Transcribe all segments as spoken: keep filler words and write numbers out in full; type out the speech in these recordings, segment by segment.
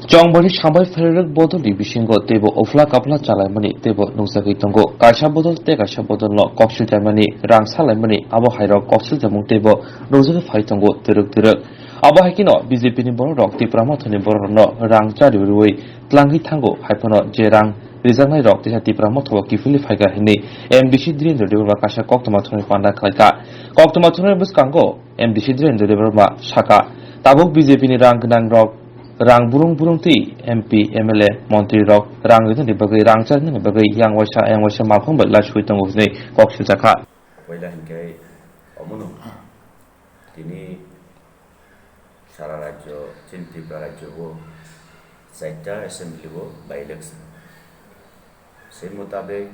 Chongbari sambai phererok bodolni bisingo teibo uphla kaphla chalaimani teibo nukjagwi tongo. Kaisa bodol tei kaisa bodolno koksil chaimani, rang salaimani, abo hairok koksil chamung teibo nukjagwi phai tongo twrwk twrwk. Abo hai kheno B J P ni bororok Tipra Mothani bororokno rang chari rwui tlangwi thango, hai phano je rang rijaknairok teisa Tipra Motha o kiphilwi phaikha hinwi M D C Dhirendra Debbarma kaisa koktwma thumwi panda khlaikha. Koktwma thumwi bwskango M D C Dhirendra Debbarma sakha, tabuk B J P ni rang gwnangrok rang burung burung twi M P, M L A, montri rok rang rinani bagwi, rang charnani bagwi yang waisa yang waisa malkhung bai laiswi tongo hinwi kok siljakha. Poila hinkhe omono tini sara rajyo, chini Tripura rajyo o chaita assembly o by election. Sei mutabek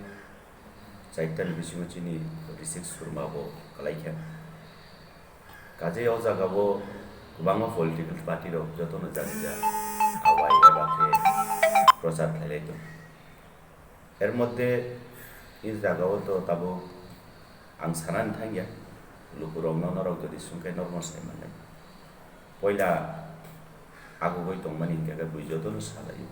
chaita ni bisingo chini Abhishek Sharma bo kwlaikha. Kaje o jaga o kwbangma political party rok jotono jani ja awai eba khe prochar khailai tongo. Er moddhe in jaga o to tabuk ang sanani thangya, lukurokno norok jodi sungkhe norokno sai mannai. Poila agugwi tongmani hinkhe khe bui jotono salaio.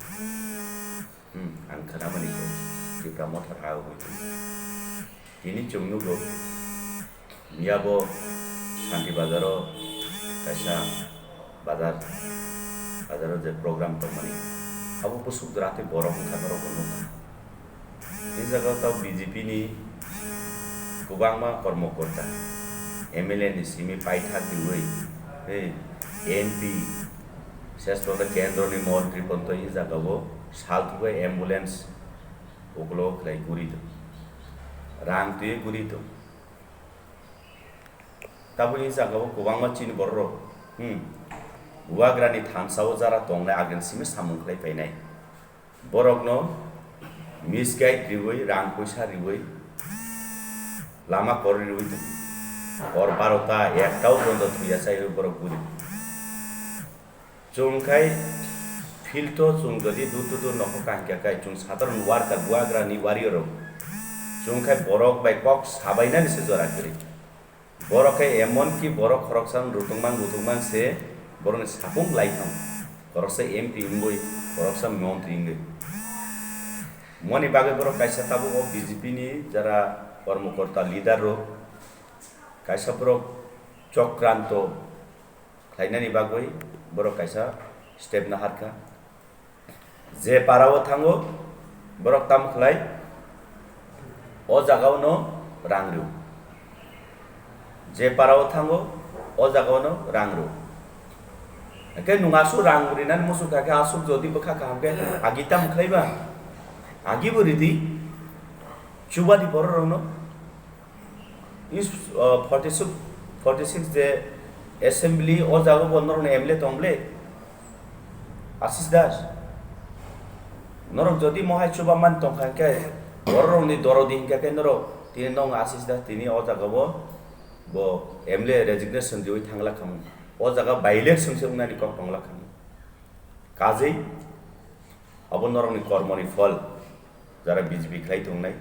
Hmm, ang khnamani kok Tipra Mothar agugwi tong. Tini chwng nugo, miyabo Santi Bazaro kaisa bazar, bazaro je program tongmani, abo bwswk jora tei borok wngkha norokbo nukha. Tei jaga o tabuk B J P ni kwbangma kormokorta, M L A ni simi paithak riui, tei M P, ses pokhe kendro ni montri pontho i jaga o sal thugwi ambulance uklo khlai guri tong, rang twi guri tong. Tabuk i jaga o kwbangma chini borok rok, hmm, Bubagrani thansa o jara tongnai agini simi samung khlai painai. Borokno misguide riui, rang puisa riui, lama kor riui tong. Hor barota, ekta o bondo thuya chaiwi borok guri. Chwng khai field o chwng jodi door to door nokho kaham khe khai chwng sadharon worker, Bubagrani warrior rok. Chwng khai borok bai kok sabainani se jora kwrwi. Borok khe emon ki borok khoroksa rutungmang rutungmang se borokni sapung lai thang. Khoroksa M P wngwi, khoroksa montri wngwi. Moni bagwi borok kaisa tabuk o B J P ni jara kormokorta leader rok kaisa borok chokranto khlainani bagwi borok kaisa step naharkha. Je para o thango, borok tamo khlai, o jaga o no rang rw. Je para o thango, o jaga o no rang rw. Hwnkhe nwng aswk rang rinani muchung kha khe, aswk jodi bwkha kaham khe agi tamo khlai ba? Agi bo ridi, chuba di borok rok no. Is, uh, forty six, forty six je assembly o jaga bo norokni M L A tong ble, Ashish Das. Norok jodi mohai chuba man tong kha khe, borok rokni dorodi hinkha khe norok tini nong Ashish Das tini o jaga bo bo M L A resignation riui thangla khamu. O jaga by election se wngnani kok tongla khamu. Kajei abo norokni kormoni phol, jara B J P khlai tongnai.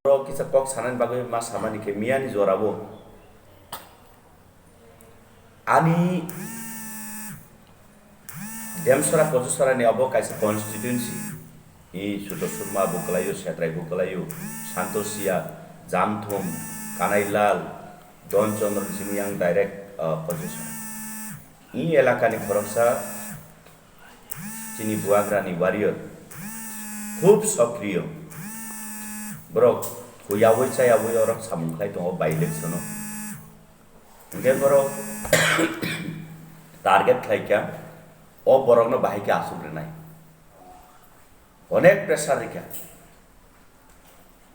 Oro kisa kok sanani bagwi ma samani khe miyani jorabo ani Demsora Kochusora ni abo kaisa constituency. I Suto Surma bo kwlaio, Setrai bo kwlaio, Santosia, Jamthum, Kanailal, Don Chandra ni simi yang direct, uh, Kochusora. I elakani khoroksa chini Bubagrani warrior, khub sokriyo. Borok huyaui chayaui oro samung khlai tongo by election o. Hingke borok target khlai kha, o borokno bahai khe asuk rwnai. Onek pressure rikha.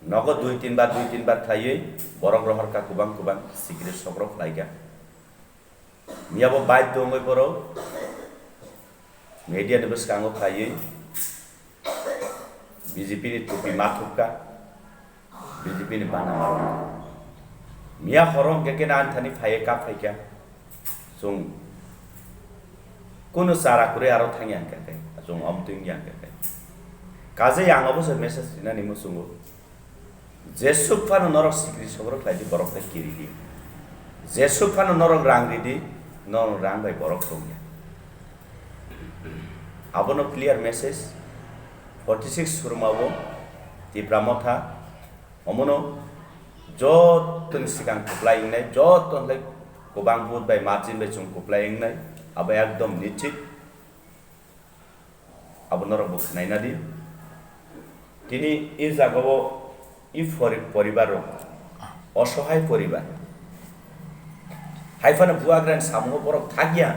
Nogo dui tin bar, dui tin bar khlaiwi borok rohor kha, kubang kubang sikiri sokrok khlai kha. Miyabo baidhyo wngwi borok media ni bwskango phaiwi B J P ni tupi ma thupkha, B J P ni bana ma rwkha. Miya horo hwnkhe khe ani thani phaiwi kap phaikha. Chwng kunu chara kwrwi aro thangya hwnkhe khe, chwng omtwi wngya hwnkhe khe. Kajei ang obo se message rinani muchungo. Jesuk phano norok sikri sokrok khlai di, borok tei kiri di. Jesuk phano norok rang ridi, norok rang bai borok tongya. Abono clear message, forty six Surma o Tipra Motha, omono jotoni sikang kwplai wngnai, joto hwnlai kwbang vote bai margin bai chwng kwplai wngnai, abo ekdom nichit. Abo norok bo khwnai nadi. Tini e jaga o e pori-, poribar rok, osohai poribar. Hai phano buagrani samungo borok thakya,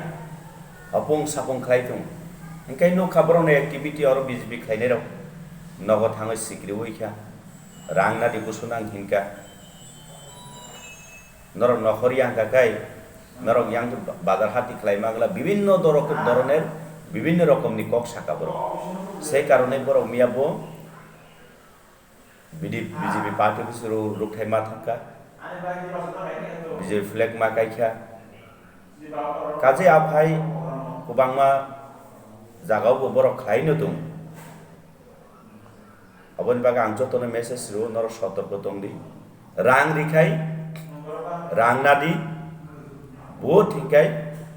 hopung sapung khlai thung. Hingke nukha borokni activity oro B J P khlainai rok nogo thangwi sikriwi kha. Rang nadi busu nang hinka. Norok nokhor yang kha kai, norok yang bazar hati khlai mangla, bibinno dorok-, doroner, bibinno rokomni kok saka borok. Sei karone borok miya bo B D, B J P party office ro rukthai ma thangkha, B J P flag ma kaikha. Kaje aphai kwbangma jagao bo borok khlaino tongo. Aboni bagwi ang jotono message rwo, norok sotorko tongdi. Rang rikhai, rang nadi, vote hinkhai,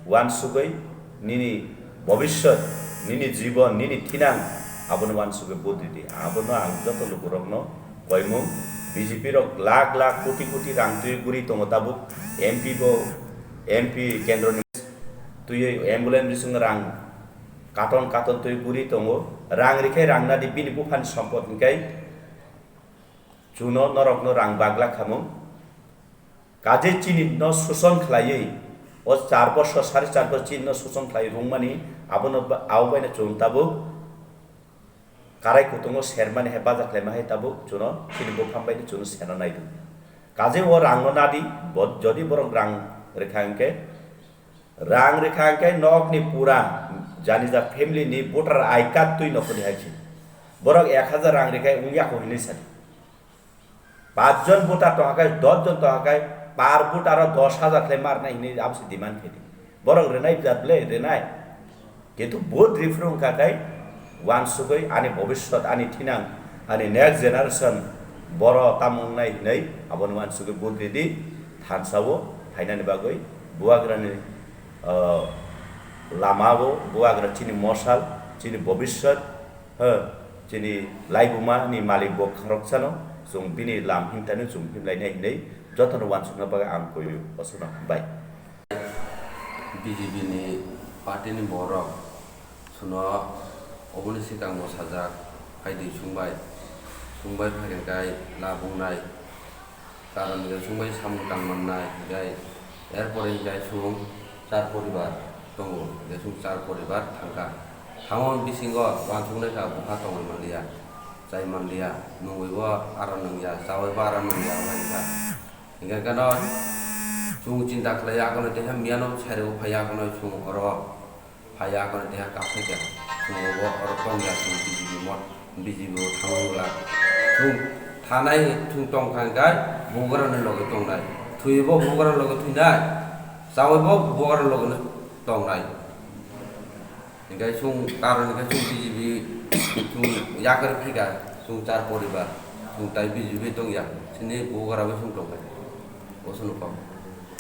wansugwi nini bobiswt, nini jibon, nini thinang, abono wansugwi vote ridi. Abono ang joto lukurokno koimung, B J P rok lakh lakh, koti koti rang twi guri tongo tabuk, M P bo, M P kendroni twiwi ambulance bising rang katon katon twi guri tongo. Rang rikhai rang nadi bini buphani sompot hinkhai chuno norokno rang bagla khamung. Kaje chini no suson khlaiwi, o char bosor, sari char bosor chini no suson khlai rwngmani, abono ba-, abo baino chwng tabuk karai kutungo sermani hai baja khlaima hai tabuk chuno chini buphang baino chuno sena naidu. Kaje o rangno nadi, bo-, jodi borok rang rikha hinkhe, rang rikha hinkhe nokni pura jani ja family ni voter I card twi nokhoni hai se. Borok ek hajar rang rikhai wngya kho hinwi sadi. Pach jon voter tongkha khe, dos jon tongkha khe, per voter o dos hajar khlai marnai hinwi abo se demand khaidi. Borok rwnai jat le rwnai. Kintu vote riphuru wngkha khe, wansugwi ani bobiswt, ani thinang, ani next generation boro tamo wngnai hinwi abono wansugwi vote ridi, thansa o phainani bagwi bubagrani, ah, lama o bubagra chini mosal, chini bobiswt, He, chini laibuma ni malik bo khoroksa no, chwng bini lam himtani chwng himlainai hinwi jotono wansukna bagwi ang koi o, osono hambai. B J P ni party ni borok suno oboni swkang bo sajak, phaidi chwngbai, chwngbai phaikhe kai labungnai. Karon hwnkhe chwngbai samung tang mannai, hwnkhe erpore hwnkhe chwng char poribar tongo, hwnkhe chwng char poribar thangkha. Thangmani bisingo wansuknai kha, bwkha tongwi manliya, chai manliya, nungwibo aro nungya, chawaibo aro nungya, wngkha. Hwnkhe kheno chwng chinta khlaiya, akono teha miyano sairego phaiya, akono chwng oro Phaiya akono teha kaphaikha. Chwng bo oro tongya chwng B J P mot, B J P o thangwi wngla. Chwng thanai chwng tongkha hinkhe bubagrani loge tongnai. Thwibo bubagrani loge thwinai. Chawaibo bubagrani loge tongnai. Hinkhe chwng karon hinkhe chwng B J P chwng yakarwi phaikha chwng char poribar. Chwng tai B J P tongya. Chini bubagra bai chwng tongkha. Bosono kok.